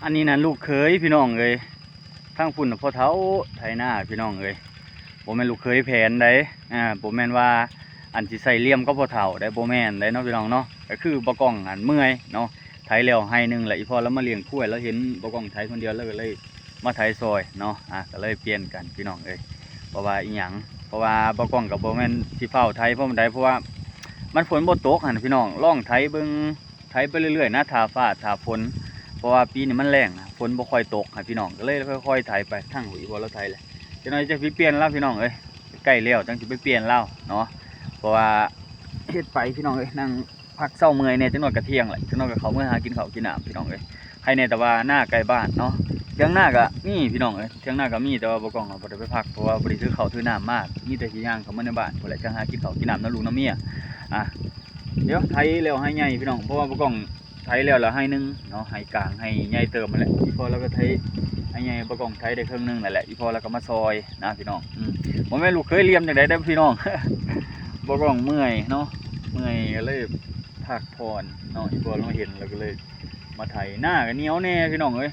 ອັນນີ້ນະລູກເຂີຍພີ່ນ້ອງເອີຍ, ທາງພຸ້ນນະພໍ່ເຖົ້າໄຖນາພີ່ນ້ອງເອີຍ. ບໍ່ແມ່ນລູກເຂີຍແຜນໃດ, ອ່າ ບໍ່ແມ່ນວ່າອັນຊິໃສ່ລ່ຽມກັບພໍ່ເຖົ້າໃດ, ບໍ່ແມ່ນໃດເນາະພີ່ນ້ອງເນາະ. ກໍຄືບ່າວກ້ອງຫັ້ນເມື່ອຍເນາະ, ໄຖແລ້ວໄຮ່ໜຶ່ງແລ້ວ ອີ່ພໍ່ລາວມາລ້ຽງຄວາຍ, ລາວເຫັນບ່າວກ້ອງໄຖຄົນດຽວ ລາວກໍເລີຍມາໄຖຊ່ອຍເນາະ. ອ່າ ກໍເລີຍປ່ຽນກັນພີ່ນ້ອງເອີຍ, ເພາະວ່າອີ່ຫຍັງ ເພາະວ່າບ່າວກ້ອງກໍບໍ່ແມ່ນຊິຟ້າວໄຖພໍປານໃດ, ເພາະວ່າມັນຝົນບໍ່ຕົກຫັ້ນນະພີ່ນ້ອງ. ລອງໄຖເບິ່ງ ໄຖໄປເລື້ອຍໆນະ ຖ້າຟ້າຖ້າຝົນ, ເພາະວ່າປີນີ້ມັນແລ້ງນະ ຝົນບໍ່ຄ່ອຍຕົກຫັ້ນພີ່ນ້ອງ, ກໍເລີຍຄ່ອຍໆໄຖໄປ. ທາງອີ່ພໍ່ລາວໄຖແຫຼະ, ຈັກໜ້ອຍຈະໄປປ່ຽນລາວພີ່ນ້ອງເອີຍ, ໃກ້ແລ້ວຈັ່ງຊິໄປປ່ຽນລາວເນາະ. ເພາະວ່າເຮັດໄປພີ່ນ້ອງເອີຍ, ນັ່ງພັກເຊົາເມື່ອຍແດ່, ຈັກໜ້ອຍກໍທ່ຽງແຫຼະ, ຈັກໜ້ອຍກໍເຂົ້າເມືອຫາກິນເຂົ້າກິນນ້ຳພີ່ນ້ອງເອີຍ. ໃຄແດ່ແຕ່ວ່ານາໃກ້ບ້ານເນາະ, ຖຽງນາກໍມີພີ່ນ້ອງເອີຍ, ຖຽງນາກໍມີ, ແຕ່ວ່າບ່າວກ້ອງບໍ່ໄດ້ໄປພັກ ເພາະວ່າບໍ່ໄດ້ຖືເຂົ້າຖືນ້ຳມາ, ມີແຕ່ຊິຍ່າງເຂົ້າມາໃນບ້ານພຸ້ນແຫຼະ, ຈັ່ງຫາກິນເຂົ້າກິນນ້ຳນຳລູກນຳເມຍ. ອ່າ ດຽວໄຖແລ້ວໄຮ່ໃຫຍ່ພີ່ນ້ອງ, ເພາະວ່າບ່າວກ້ອງໄຖແລ້ວລະໄຮ່ໜຶ່ງເນາະ, ໄຮ່ກາງໄຮ່ໃຫຍ່ເຕີບຫັ້ນແຫຼະ. ອີ່ພໍ່ລາວກໍໄຖໄຮ່ໃຫຍ່, ບ່າວກ້ອງໄຖໄດ້ເຄິ່ງໜຶ່ງນັ້ນແຫຼະ, ອີ່ພໍ່ລາວກໍມາຊ່ອຍນະພີ່ນ້ອງ. ອືມ ບໍ່ແມ່ນລູກເຂີຍລ່ຽມຈັ່ງໃດເດ້ພີ່ນ້ອງ, ບ່າວກ້ອງເມື່ອຍເນາະ, ເມື່ອຍກໍເລີຍພັກຜ່ອນເນາະ. ອີ່ພໍ່ລາວເຫັນແລ້ວກໍເລີຍມາໄຖ. ນາກໍໜຽວແດ່ພີ່ນ້ອງເອີຍ,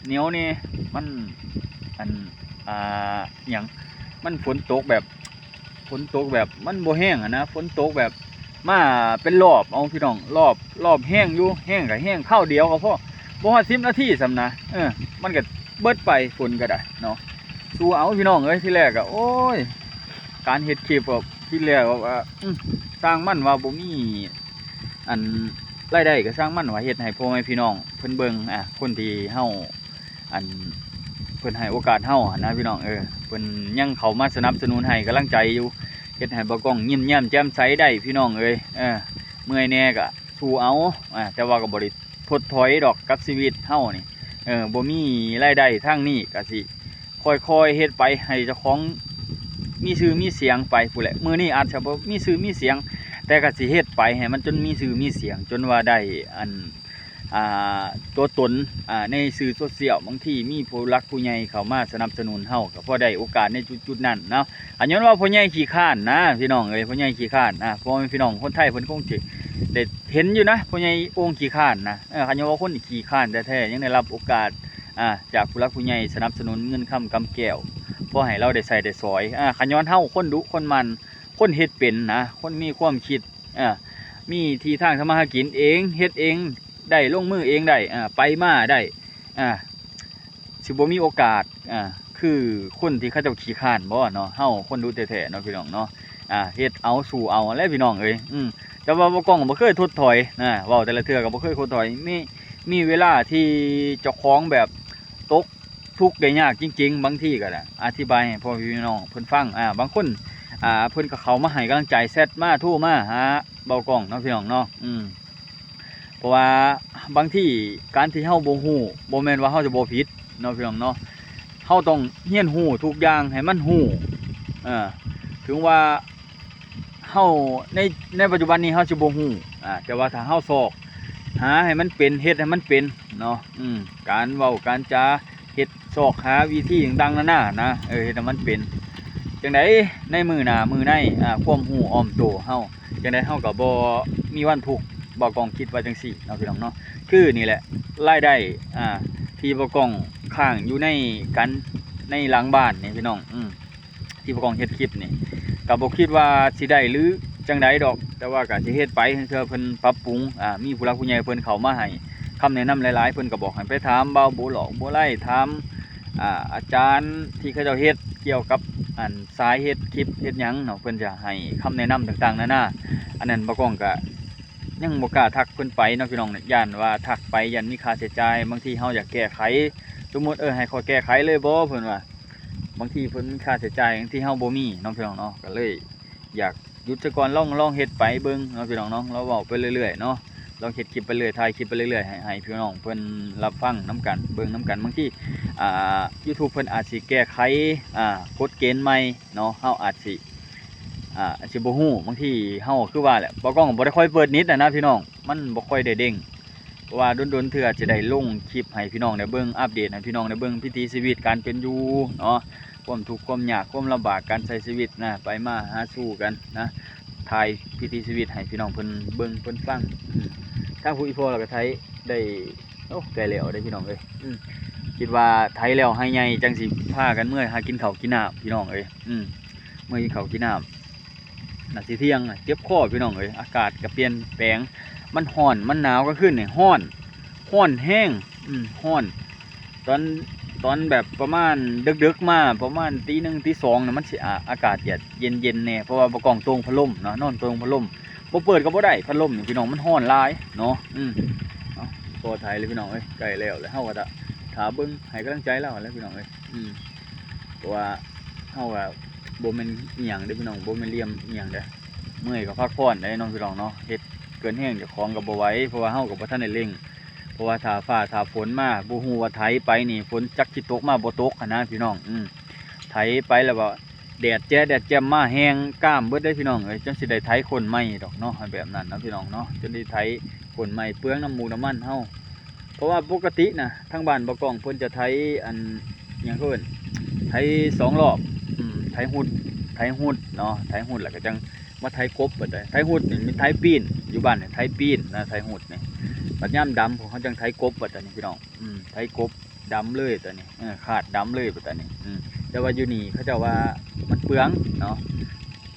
ໜຽວແດ່, ມັນ ອັນ ອ່າ ຫຍັງ ມັນຝົນຕົກແບບ ຝົນຕົກແບບມັນບໍ່ແຮງຫັ້ນນະ, ຝົນຕົກແບບມາເປັນລອບເອົາພີ່ນ້ອງ, ລອບ ລອບແຮງຢູ່, ແຮງກໍແຮງຄາວດຽວກໍພໍ, ບໍ່ຮອດສິບນາທີຊ້ຳນະ. ເອີ ມັນກໍເບິດໄປ, ຝົນກໍໄດ້ເນາະ. ສູ້ເອົາພີ່ນ້ອງເອີຍ, ທີແລກກໍ ໂອ້ຍ ການເຮັດຄລິບກໍ ທີແລກກໍວ່າ ອືມ ຊ່າງມັນ, ວ່າບໍ່ມີ ອັນ ລາຍໄດ້ກໍຊ່າງມັນ, ວ່າເຮັດໃຫ້ພໍ່ແມ່ພີ່ນ້ອງເພິ່ນເບິ່ງ, ອ່າ ຄົນທີ່ເຮົາ ອັນ ເພິ່ນໃຫ້ໂອກາດເຮົາຫັ້ນນະພີ່ນ້ອງເອີຍ, ເພິ່ນຍັງເຂົ້າມາສະໜັບສະໜູນໃຫ້ກຳລັງໃຈຢູ່, ເຮັດໃຫ້ບ່າວກ້ອງຍິ້ມແຍ້ມແຈ່ມໃສໄດ້ພີ່ນ້ອງເອີຍ. ເອີ ເມື່ອຍແດ່ກໍສູ້ເອົາ, ອ່າ ແຕ່ວ່າກໍບໍ່ໄດ້ ທົດຖອຍດອກກັບຊີວິດເຮົານີ້. ເອີ ບໍ່ມີລາຍໄດ້ທາງນີ້ ກະຊິຄ່ອຍໆເຮັດໄປ ໃຫ້ເຈົ້າຂອງມີຊື່ມີສຽງໄປພຸ້ນແຫຼະ. ມື້ນີ້ອາດຈະບໍ່ມີຊື່ມີສຽງ ແຕ່ກະຊິເຮັດໄປໃຫ້ມັນຈົນມີຊື່ມີສຽງ ຈົນວ່າໄດ້ອັນ ອ່າ ຕົວຕົນ ອ່າ ໃນສື່ໂຊຊຽວ. ບາງທີມີຜູ້ຫຼັກຜູ້ໃຫຍ່ເຂົ້າມາສະໜັບສະໜູນເຮົາ ກໍພໍໄດ້ໂອກາດໃນຈຸດໆນັ້ນເນາະ. ອັນຍ້ອນວ່າພໍ່ໃຫຍ່ຂີ້ຄ້ານນະ ພີ່ນ້ອງເອີຍ, ພໍ່ໃຫຍ່ຂີ້ຄ້ານນະ. ພໍ່ແມ່ພີ່ນ້ອງຄົນໄທເພິ່ນຄົງຊິໄດ້ເຫັນຢູ່ນະ ພໍ່ໃຫຍ່ໂອ່ງຂີ້ຄ້ານນະ. ເອີ ຄັນຍ້ອນວ່າຄົນຂີ້ຄ້ານແທ້ໆ ຍັງໄດ້ຮັບໂອກາດ ອ່າ ຈາກຜູ້ຫຼັກຜູ້ໃຫຍ່ສະໜັບສະໜູນເງິນຄຳກຳແກ້ວ ພໍໃຫ້ລາວໄດ້ໃຊ້ໄດ້ສອຍ. ອ່າ ຄັນຍ້ອນເຮົາຄົນດຸຄົນໝັ່ນ ຄົນເຮັດເປັນນະ ຄົນມີຄວາມຄິດ ອ່າ ມີທີ່ທາງທຳມາຫາກິນເອງ ເຮັດເອງ ໄດ້ລົງມືເອງໄດ້ ອ່າ ໄປມາໄດ້ ອ່າ ຊິບໍ່ມີໂອກາດ ອ່າ ຄືຄົນທີ່ເຂົາເຈົ້າຂີ້ຄ້ານບໍເນາະ. ເຮົາຄົນດຸແທ້ໆເນາະ ພີ່ນ້ອງເນາະ. ອ່າ ເຮັດເອົາ ສູ້ເອົາແຫຼະ ພີ່ນ້ອງເອີຍ. ອືມ ແຕ່ວ່າບ່າວກ້ອງກໍບໍ່ເຄີຍທົດຖອຍນະ, ເວົ້າແຕ່ລະເທື່ອກໍບໍ່ເຄີຍທົດຖອຍ. ມີ ມີເວລາທີ່ເຈົ້າຂອງແບບຕົກທຸກໄດ້ຍາກຈິງໆ ບາງທີກໍໄດ້ອະທິບາຍໃຫ້ພໍ່ແມ່ພີ່ນ້ອງເພິ່ນຟັງ. ອ່າ ບາງຄົນ ອ່າ ເພິ່ນກໍເຂົ້າມາໃຫ້ກຳລັງໃຈ, ແຊັດມາ ໂທມາຫາບ່າວກ້ອງເນາະ ພີ່ນ້ອງເນາະ. ອືມ ເພາະວ່າບາງທີການທີ່ເຮົາບໍ່ຮູ້ ບໍ່ແມ່ນວ່າເຮົາຈະບໍ່ຜິດເນາະ ພີ່ນ້ອງເນາະ. ເຮົາຕ້ອງຮຽນຮູ້ທຸກຢ່າງໃຫ້ມັນຮູ້. ເອີ ເຖິງວ່າເຮົາໃນ ໃນປັດຈຸບັນນີ້ເຮົາຊິບໍ່ຮູ້ ອ່າ ແຕ່ວ່າຖ້າເຮົາຊອກຫາໃຫ້ມັນເປັນ ເຮັດໃຫ້ມັນເປັນເນາະ. ອືມ ການເວົ້າການຈາ ເຮັດຊອກຫາວິທີຕ່າງໆນານານະ ເອີ ເຮັດໃຫ້ມັນເປັນ. ຈັ່ງໃດໃນມື້ໜ້າມື້ໃນ ອ່າ ຄວາມຮູ້ອ້ອມໂຕເຮົາ ຈັ່ງໃດເຮົາກໍບໍ່ມີວັນທຸກ. ບ່າວກ້ອງຄິດວ່າຈັ່ງຊີ້ເນາະ ພີ່ນ້ອງເນາະ. ຄືນີ້ແຫຼະ ລາຍໄດ້ ອ່າ ທີ່ບ່າວກ້ອງຄ້າງຢູ່ໃນກັນ ໃນຫຼັງບ້ານນີ້ ພີ່ນ້ອງ ອືມ ທີ່ບ່າວກ້ອງເຮັດຄລິບນີ້ ກໍບໍ່ຄິດວ່າຊິໄດ້ຫຼືຈັ່ງໃດດອກ, ແຕ່ວ່າກໍຊິເຮັດໄປ ເທື່ອເພິ່ນປັບປຸງ ອ່າ ມີຜູ້ຫຼັກຜູ້ໃຫຍ່ເພິ່ນເຂົ້າມາໃຫ້ຄຳແນະນຳຫຼາຍໆ, ເພິ່ນກໍບອກໃຫ້ໄປຖາມບ່າວໂບຫຼອກ ໂບໄລ, ຖາມ ອ່າ ອາຈານທີ່ເຂົາເຈົ້າເຮັດກ່ຽວກັບ ອັນ ສາຍເຮັດຄລິບເຮັດຫຍັງເນາະ, ເພິ່ນຈະໃຫ້ຄຳແນະນຳຕ່າງໆນານາ. ອັນນັ້ນບ່າວກ້ອງກໍຍັງບໍ່ກ້າທັກເພິ່ນໄປເນາະ ພີ່ນ້ອງ, ຢ້ານວ່າທັກໄປຢ້ານມີຄ່າໃຊ້ຈ່າຍ. ບາງທີເຮົາຢາກແກ້ໄຂ, ສົມມຸດ ເອີ ໃຫ້ຂ້ອຍແກ້ໄຂເລີຍບໍ ເພິ່ນວ່າ, ບາງທີເພິ່ນມີຄ່າໃຊ້ຈ່າຍທີ່ເຮົາບໍ່ມີເນາະ ພີ່ນ້ອງເນາະ, ກໍເລີຍຢາກຢຸດຊະກ່ອນ, ລອງ ລອງເຮັດໄປເບິ່ງເນາະ ພີ່ນ້ອງເນາະ, ລອງເວົ້າໄປເລື້ອຍໆເນາະ, ລອງເຮັດຄລິບໄປເລື້ອຍ, ຖ່າຍຄລິບໄປເລື້ອຍໆ ໃຫ້ ໃຫ້ພີ່ນ້ອງເພິ່ນຮັບຟັງນຳກັນ, ເບິ່ງນຳກັນ. ບາງທີ ອ່າ YouTube ເພິ່ນອາດຊິແກ້ໄຂ ອ່າ ກົດເກນໃໝ່ເນາະ, ເຮົາອາດຊິ ອ່າ ອາດຊິບໍ່ຮູ້. ບາງທີເຮົາ ຄືວ່າແຫຼະ ບ່າວກ້ອງກໍບໍ່ໄດ້ຄ່ອຍເປີດເນັດນະ ພີ່ນ້ອງ, ມັນບໍ່ຄ່ອຍໄດ້ເດ້ງ. ເພາະວ່າດົນໆເທື່ອຈະໄດ້ລົງຄລິບໃຫ້ພີ່ນ້ອງໄດ້ເບິ່ງ, ອັບເດດໃຫ້ພີ່ນ້ອງໄດ້ເບິ່ງວິຖີຊີວິດການເປັນຢູ່ເນາະ, ຄວາມທຸກຄວາມຍາກຄວາມລຳບາກການໃຊ້ຊີວິດນະ, ໄປມາຫາສູ່ກັນນະ, ຖ່າຍວິຖີຊີວິດໃຫ້ພີ່ນ້ອງເພິ່ນເບິ່ງເພິ່ນຟັງ. ອືມ ທາງຜູ້ອີ່ພໍ່ລາວກໍໄທໄດ້ ໂອ້ ໃກ້ແລ້ວເດ້ພີ່ນ້ອງເອີຍ. ອືມ ຄິດວ່າໄຖແລ້ວໄຮ່ໃຫຍ່ ຈັ່ງຊິພາກັນເມືອຫາກິນເຂົ້າກິນນ້ຳພີ່ນ້ອງເອີຍ. ອືມ ເມືອກິນເຂົ້າກິນນ້ຳ ໜ້າຊິທ່ຽງ ເຈັບຄໍພີ່ນ້ອງເອີຍ. ອາກາດກໍປ່ຽນແປງ ມັນຮ້ອນ ມັນໜາວ ກາງຄືນນີ້ຮ້ອນ ຮ້ອນແຮງ. ອືມ ຮ້ອນ ຕອນ ຕອນແບບປະມານເດິກໆມາ ປະມານຕີໜຶ່ງຕີສອງນະ ມັນຊິອາ ອາກາດຈະເຢັນໆແດ່ ເພາະວ່າບໍ່ກ້ອງໂຕ່ງພັດລົມເນາະ ນອນໂຕ່ງພັດລົມ ບໍ່ເປີດກໍບໍ່ໄດ້ ພັດລົມນີ້ພີ່ນ້ອງ ມັນຮ້ອນຫຼາຍເນາະ. ອືມ ເອົາ ພໍໄຖແລ້ວພີ່ນ້ອງເອີຍ ໃກ້ແລ້ວ ແລ້ວເຮົາກໍຖ້າ ຖ້າເບິ່ງ ໃຫ້ກຳລັງໃຈລາວແຫຼະພີ່ນ້ອງເອີຍ. ອືມ ເພາະວ່າເຮົາກໍບໍ່ແມ່ນອີ່ຫຍັງເດ້ພີ່ນ້ອງ ບໍ່ແມ່ນລຽມອີ່ຫຍັງເດ້ ເມື່ອຍກໍພັກຜ່ອນໄດ້ເນາະພີ່ນ້ອງເນາະ. ເຮັດເກີນແຮງເຈົ້າຂອງກໍບໍ່ໄຫວ ເພາະວ່າເຮົາກໍບໍ່ທັນໄດ້ເລັ່ງ ເພາະວ່າຖ້າຟ້າຖ້າຝົນມາ ບໍ່ຮູ້ວ່າໄຖໄປນີ້ ຝົນຈັກຊິຕົກມາບໍ່ຕົກຫັ້ນນະພີ່ນ້ອງ. ອືມ ໄຖໄປແລ້ວກໍແດດແຈະແດດແຈ່ມມາແຮງກ້າມເບິດເດ້ພີ່ນ້ອງເອີຍ. ຈັ່ງຊິໄດ້ໄຖຂົນໃໝ່ດອກເນາະ ໃຫ້ແບບນັ້ນນະພີ່ນ້ອງເນາະ ຈັ່ງໄດ້ໄຖຂົນໃໝ່ ເປືອງນ້ຳໝູກນ້ຳມັນເຮົາ. ເພາະວ່າປົກກະຕິນະ ທາງບ້ານບໍ່ກ້ອງເພິ່ນຈະໄຖ ອັນ ຫຍັງເຂົາເອີ້ນ ໄຖສອງລອບ. ອືມ ໄຖຫຸດ ໄຖຫຸດເນາະ ໄຖຫຸດແລ້ວກໍຈັ່ງມາໄຖກົບ. ບັດໃດ ໄຖຫຸດນີ້ມີໄຖປີນ ຢູ່ບ້ານນີ້ໄຖປີນນະ ໄຖຫຸດນີ້. ບັດຍາມດຳ ພວກເຮົາຈັ່ງໄຖກົບບັດນີ້ພີ່ນ້ອງ. ອືມ ໄຖກົບດຳເລີຍຕອນນີ້ ເອີ ຄາດດຳເລີຍບັດຕອນນີ້. ອືມ ແຕ່ວ່າຢູ່ນີ້ເຂົາເຈົ້າວ່າມັນເປືອງເນາະ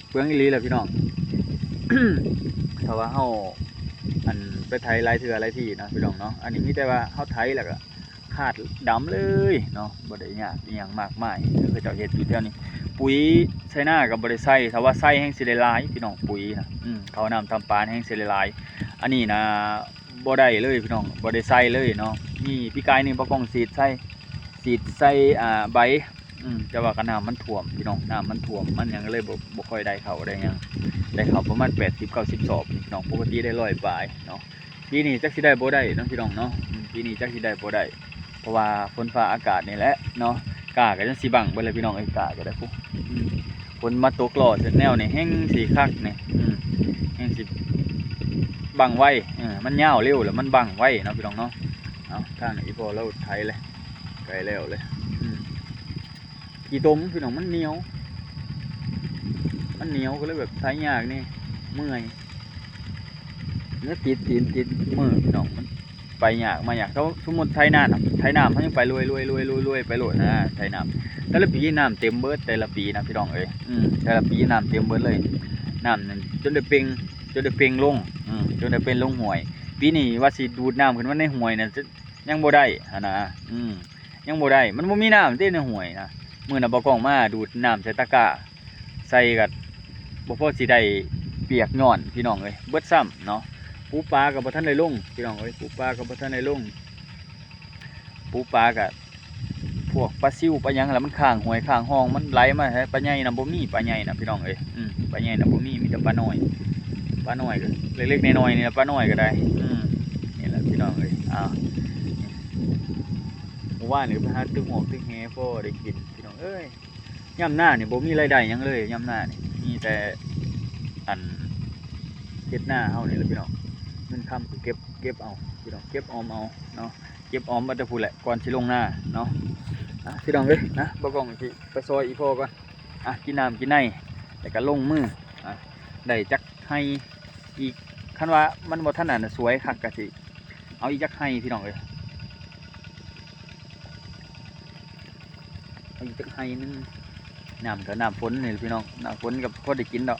ເປືອງອີ່ຫຼີແຫຼະພີ່ນ້ອງ. ຖ້າວ່າເຮົາ ອັນ ໄປໄຖຫຼາຍເທື່ອຫຼາຍທີເນາະພີ່ນ້ອງເນາະ ອັນນີ້ມີແຕ່ວ່າເຮົາໄຖແລ້ວກໍຄາດດຳເລີຍເນາະ ບໍ່ໄດ້ຍາກອີ່ຫຍັງມາກມາຍ. ເຂົາເຈົ້າເຮັດຢູ່ແຖວນີ້ ປຸ໋ຍໃສ່ນາກໍບໍ່ໄດ້ໃສ່ ຖ້າວ່າໃສ່ແຮ່ງຊິໄດ້ຫຼາຍພີ່ນ້ອງ ປຸ໋ຍນະ. ອືມ ເຂົ້ານ້ຳທຳປາແຮ່ງຊິໄດ້ຫຼາຍ ອັນນີ້ນະ ບໍ່ໄດ້ເລີຍພີ່ນ້ອງ ບໍ່ໄດ້ໃສ່ເລີຍເນາະ. ມີປີກາຍນີ້ບໍ່ກ້ອງສີດໃສ່ ສີດໃສ່ ອ່າ ໃບ ອືມ ແຕ່ວ່າກໍນ້ຳມັນຖ້ວມພີ່ນ້ອງ ນ້ຳມັນຖ້ວມ ມັນຫຍັງກໍເລີຍບໍ່ ບໍ່ຄ່ອຍໄດ້ເຂົ້າໄດ້ຫຍັງ ໄດ້ເຂົ້າປະມານແປດສິບເກົ້າສິບສອບພີ່ນ້ອງ ປົກກະຕິໄດ້ຮ້ອຍປາຍເນາະ. ປີນີ້ຈັກຊິໄດ້ບໍ່ໄດ້ເນາະພີ່ນ້ອງເນາະ. ອືມ ປີນີ້ຈັກຊິໄດ້ບໍ່ໄດ້ ເພາະວ່າຝົນຟ້າອາກາດນີ້ແຫຼະເນາະ. ກ້າກໍຈັ່ງຊິບັ້ງເບິດແລ້ວພີ່ນ້ອງເອີຍ ກ້າກໍໄດ້ ອືມ ຝົນມາຕົກລໍ້ແນວນີ້ແຮ່ງຊິຄັກນີ້ ອືມ ແຮ່ງຊິບັ້ງໄວ ເອີ ມັນຍາວເລັວແລ້ວມັນບັ້ງໄວເນາະພີ່ນ້ອງເນາະ. ເອົາ ທາງນີ້ອີ່ພໍ່ລາວໄຖແລ້ວ ໃກ້ແລ້ວແລ້ວ. ອືມ ຂີ້ຕົມພີ່ນ້ອງ ມັນໜຽວ ມັນໜຽວກໍເລີຍແບບໄຖຍາກແດ່ ເມື່ອຍ ແລ້ວຕິດຕີນຕິດມືພີ່ນ້ອງ ມັນ ໄປຍາກມາຍາກ. ເຮົາສົມມຸດໄຖນານະ ໄຖນ້ຳ ເຮົາຍັງໄປລວຍໆໆໆໄປໂລດນະ ໄຖນ້ຳ. ແຕ່ລະປີນ້ຳເຕັມເບິດ ແຕ່ລະປີນະພີ່ນ້ອງເອີຍ. ອືມ ແຕ່ລະປີນ້ຳເຕັມເບິດເລີຍ ນ້ຳນັ້ນຈົນໄດ້ເປັ່ງ ຈົນໄດ້ເປັ່ງລົງ ອືມ ຈົນໄດ້ເປັ່ງລົງຫ້ວຍ. ປີນີ້ວ່າຊິດູດນ້ຳຂຶ້ນມາໃນຫ້ວຍນະ ຈະ ຍັງບໍ່ໄດ້ຫັ້ນນະ. ອືມ ຍັງບໍ່ໄດ້ ມັນບໍ່ມີນ້ຳເດ້ໃນຫ້ວຍນະ. ມື້ນັ້ນບ່າວກ້ອງມາດູດນ້ຳໃສ່ຕະກ້າ ໃສ່ກໍບໍ່ພໍຊິໄດ້ປຽກຍ້ອນພີ່ນ້ອງເອີຍ ເບິດຊ້ຳເນາະ. ປູປາກໍບໍ່ທັນໄດ້ລົງພີ່ນ້ອງເອີຍ ປູປາກໍບໍ່ທັນໄດ້ລົງ. ປູປາກໍພວກປາຊິວປາຫຍັງລະ ມັນຄ້າງຫ້ວຍຄ້າງຮ່ອງ ມັນໄຫຼມາ ປາໃຫຍ່ນະບໍ່ມີ ປາໃຫຍ່ນະພີ່ນ້ອງເອີຍ. ອືມ ປາໃຫຍ່ນະບໍ່ມີ ມີແຕ່ປານ້ອຍ ປານ້ອຍກໍເລັກໆນ້ອຍໆນີ້ລະ ປານ້ອຍກໍໄດ້. ອືມ ນີ້ລະພີ່ນ້ອງເອີຍ. ອ້າວ ມື້ວານນີ້ໄປຫາຕຶກຫອກຕຶກແຫພໍໄດ້ກິນພີ່ນ້ອງເອີຍ. ຍາມນານີ້ບໍ່ມີລາຍໄດ້ຫຍັງເລີຍ ຍາມນານີ້ມີແຕ່ ອັນ ເຮັດນາເຮົານີ້ແຫຼະພີ່ນ້ອງ. ເງິນຄຳກໍເກັບ ເກັບເອົາພີ່ນ້ອງ ເກັບອອມເອົາເນາະ ເກັບອອມມາແຕ່ພຸ້ນແຫຼະ ກ່ອນຊິລົງນາເນາະ. ອ່ະ ພີ່ນ້ອງເອີຍນະ ບ່າວກ້ອງຊິໄປຊ່ອຍອີ່ພໍ່ກ່ອນ ອ່ະ ກິນນ້ຳກິນໃນ ແລ້ວກໍລົງມື. ອ່ະ ໄດ້ຈັກໄຮ່ອີກ ຄັນວ່າມັນບໍ່ທັນ ອັນ ສວຍຄັກກໍຊິ ເອົາອີກຈັກໄຮ່ພີ່ນ້ອງເອີຍ ເອົາອີກຈັກໄຮ່ໜຶ່ງ. ນ້ຳກໍນ້ຳຝົນນີ້ແຫຼະພີ່ນ້ອງ ນ້ຳຝົນກໍພໍໄດ້ກິນດອກ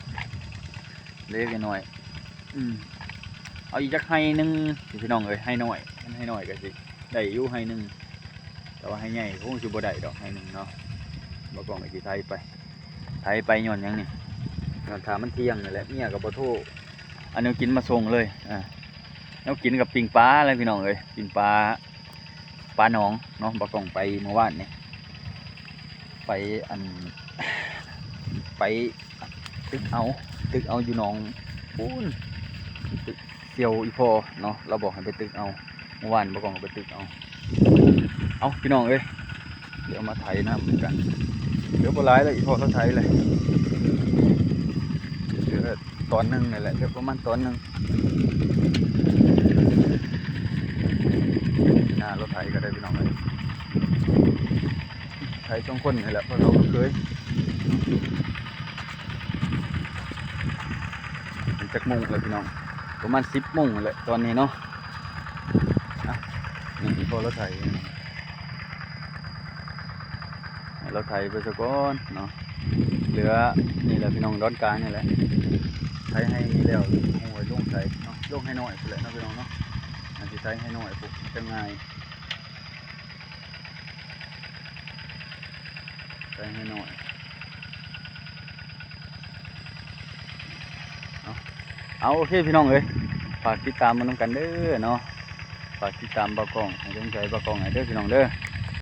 ເລັກນ້ອຍ. ອືມ ເອົາອີກຈັກໄຮ່ໜຶ່ງພີ່ນ້ອງເອີຍ ໄຮ່ນ້ອຍ ຄັນໄຮ່ນ້ອຍກໍຊິໄດ້ຢູ່ໄຮ່ໜຶ່ງ ແຕ່ວ່າໄຮ່ໃຫຍ່ຄົງຊິບໍ່ໄດ້ດອກໄຮ່ໜຶ່ງເນາະ. ບ່າວກ້ອງກໍຊິໄຖໄປ ໄຖໄປຍ້ອນຫຍັງນີ້ ຍ້ອນຖ້າມັນທ່ຽງນີ້ແຫຼະ ເມຍກໍບໍ່ໂທ ອັນແນວກິນມາສົ່ງເລີຍ. ອ່າ ແນວກິນກັບປີ້ງປາແຫຼະພີ່ນ້ອງເອີຍ ປີ້ງປາ ປາໜອງເນາະ. ບ່າວກ້ອງໄປມື້ວານນີ້ ໄປ ອັນ ໄປຕຶກເອົາ ຕຶກເອົາຢູ່ໜອງພຸ້ນ ຕຶກສ່ຽວອີ່ພໍ່ເນາະ ລາວບອກໃຫ້ໄປຕຶກເອົາ. ມື້ວານບ່າວກ້ອງກໍໄປຕຶກເອົາ. ເອົາ ພີ່ນ້ອງເອີຍ ດຽວມາໄຖນ້ຳນຳກັນ ເຫຼືອບໍ່ຫຼາຍແລ້ວ ອີ່ພໍ່ລາວໄຖແຫຼະ ເຫຼືອຕອນໜຶ່ງນີ້ແຫຼະ ເຫຼືອປະມານຕອນໜຶ່ງ. ໜ້າລາວໄຖກໍໄດ້ພີ່ນ້ອງເອີຍ ໄຖສອງຄົນນີ້ແຫຼະ ພໍ່ເຖົ້າລູກເຂີຍ. ຈັກໂມງແລ້ວພີ່ນ້ອງ ປະມານສິບໂມງແຫຼະຕອນນີ້ເນາະ. ອ່ະ ນີ້ ພໍລາວໄຖ ໃຫ້ລາວໄຖໄປສາກ່ອນເນາະ. ເຫຼືອນີ້ແຫຼະພີ່ນ້ອງ ດອນກາງນີ້ແຫຼະ ໄຖໃຫ້ນີ້ແລ້ວ ໂອ້ຍ ລົງໄຖເນາະ ລົງໄຮ່ນ້ອຍພຸ້ນແຫຼະເນາະພີ່ນ້ອງເນາະ. ອາດຊິໄຖໄຮ່ນ້ອຍພຸ້ນ ມັນຈະງ່າຍ ໄຖໄຮ່ນ້ອຍ. ເອົາ ເອົາ ໂອເຄພີ່ນ້ອງເອີຍ ຝາກຕິດຕາມມານຳກັນເດີເນາະ. ຝາກຕິດຕາມບ່າວກ້ອງ ໃຫ້ກຳລັງໃຈບ່າວກ້ອງໃຫ້ເດີພີ່ນ້ອງເດີ.